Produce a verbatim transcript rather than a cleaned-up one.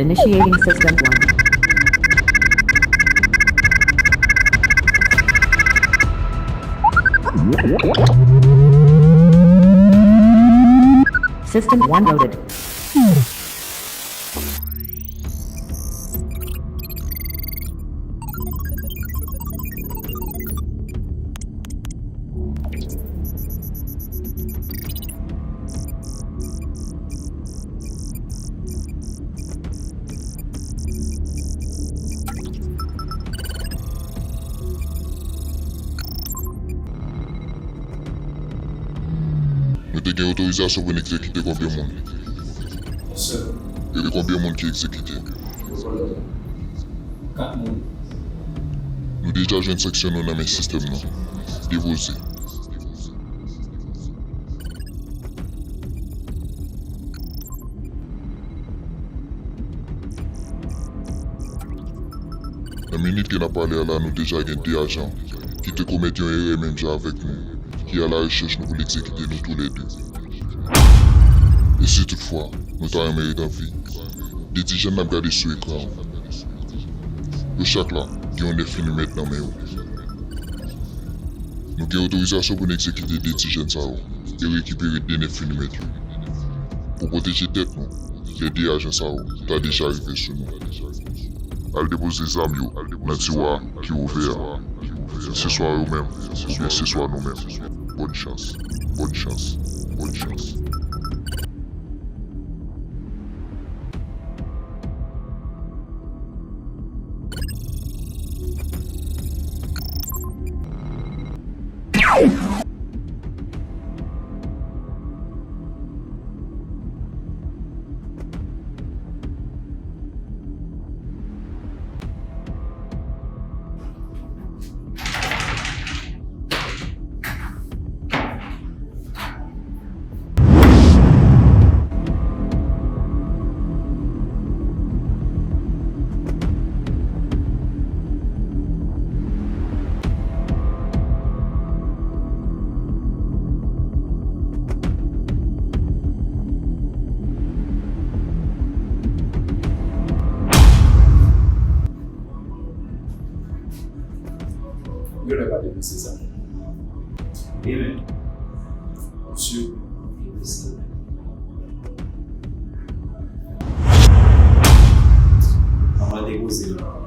Initiating system one. System one loaded. Nou te gen otorizasyon pou n egzekite konbyen moun? Yon sèl. E konbyen moun ki egzekite? Kat moun. Nou deja jwenn sanksyon nou nan men sistèm nan. Depoze. Nan minit ke n ap pale a la, nou deja gen de ajan ki te komèt yon erè menm jan avèk nou, ki alarechèch nou pou l egzekite nou toulède. E si toutfwa nou ta renmen ret an vi, de ti jèn n ap gade sou ekran an, yo chak la gen yon nèf milimèt nan men yo. Nou gen otorizasyon pou n egzekite de ti jèn sa yo e rekipere de nèf milimèt yo. Pou pwoteje tèt nou, lè de ajan sa yo ta deja rive sou nou. Al depoze zam yo nan tiwa ki ouvè a. Se swa yo menm, oubyen se swa nou menm. Bòn chans, bòn chans, bòn chans. Yo lè pa depoze zam. Demen. Ou si? Depoze. Manman depoze la.